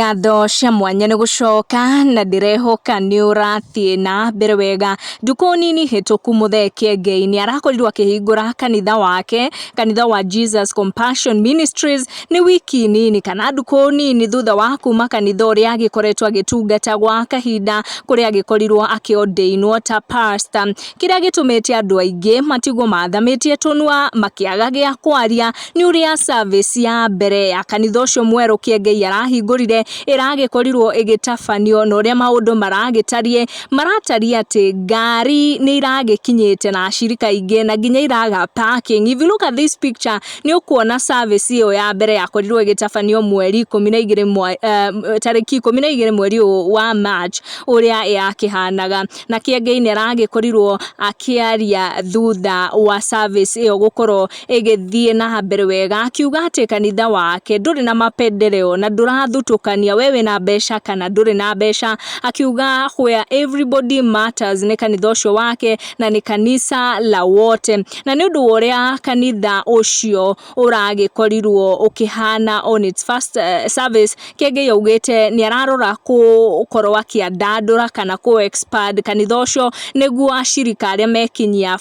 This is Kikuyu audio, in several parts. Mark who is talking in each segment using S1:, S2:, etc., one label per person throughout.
S1: Ngatho cia mwanya nĩ gũcoka na ndĩrehoka nĩ ũrathiĩ na mbere wega. Ndukũ nini hĩtũku Mũthee Kĩengei nĩ arakorirwo akĩhingũra kanitha wake, kanitha wa Jesus Compassion Ministries. Nĩ wiki nini kana ndukũ nini thutha wa kuma kanitha ũrĩa agĩkoretwo agĩtungata gwa kahinda kũrĩa agĩkorirwo akĩordainwo ta pastor. Kĩrĩa gĩtũmĩte andũ aingĩ matigwo mathamĩtie tũnua makĩaga gĩa kwaria nĩ ũrĩa service ya mbere ya kanitha ũcio mwerũ Kĩengei arahingũrire ĩragĩkorirwo ĩgĩtabanio na ũrĩa maũndũ maragĩtariĩ. Maratariĩ atĩ ngari nĩ iragĩkinyĩte na acirika aingĩ na nginya iraga parking. If you look at this picture nĩ ũkuona service ĩyo ya mbere yakorirwo ĩgĩtabanio mweri 12, tarĩki 12 mweri ũyũ wa March ũrĩa yakĩhanaga. Na Kĩengei nĩ aragĩkorirwo akĩaria thutha wa service ĩyo gũkorwo ĩgĩthiĩ na mbere wega, akiuga atĩ kanitha wake ndũrĩ na mapendeleo na ndũrathutũkania we wĩna mbeca kana ndũrĩ na mbeca, akiuga where everybody matters nĩ kanitha ũcio wake na nĩ kanisa la wote. Na nĩ ũndũ wa ũrĩa kanitha ũcio ũragĩkorirwo ũkĩhana on its first service, Kĩengei augĩte nĩ ararora gũkorwo akĩandandũra kana kũ expand kanitha ũcio nĩguo acirika arĩa mekinyia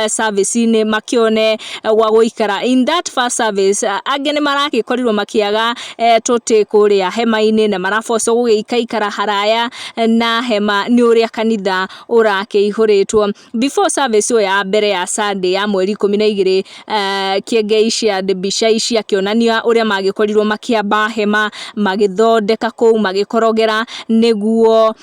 S1: service-inĩ makĩone gwa gũikara. In that first service angĩ nĩ maragĩkorirwo makĩaga tũtĩ kũrĩa hema-inĩ na marabocwo gũgĩikaikara haraya na hema nĩ ũrĩa kanitha ũrakĩihũrĩtwo. Before service ĩyo ya mbere ya Sunday ya mweri 12, Kĩengei shared mbica ici akĩonania ũrĩa magĩkorirwo makĩamba hema, magĩthondeka kũu, magĩkorogera nĩguo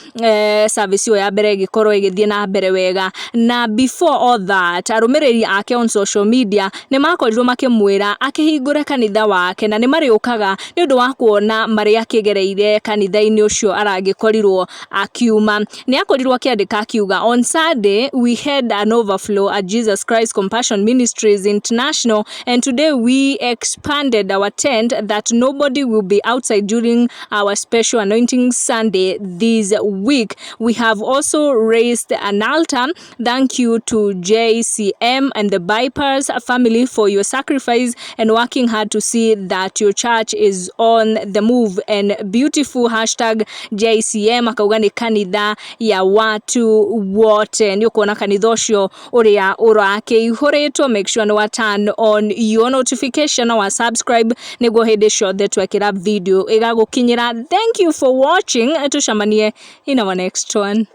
S1: service ĩyo ya mbere ĩgĩkorwo ĩgĩthiĩ na mbere wega. Na before all that, arũmĩrĩri ake on social media nĩ makorirwo makĩmwĩra akĩhingũre kanitha wake na nĩ marĩũkaga nĩ ũndũ wa kuona marĩa akĩgereire kanitha-inĩ ũcio aragĩkorirwo akiuma. Nĩ akorirwo akĩandĩka akiuga, "On Sunday we had an overflow at Jesus Christ Compassion Ministries International and today we expanded our tent that nobody will be outside during our special anointing Sunday this week. We have also raised an altar. Thank you to JCM and the Bypass family for your sacrifice and working hard to see that your church is on the move and beautiful #JCM." Akauga nĩ kanitha ya watu wote. Nĩ ũkuona kanitha ũcio ũrĩa ũrakĩihũrĩtwo. Make sure nĩ wa turn on your notification na wa subscribe nĩguo hĩndĩ ciothe twekĩra video ĩgagũkinyĩra. Thank you for watching. Tucemanie in our next one.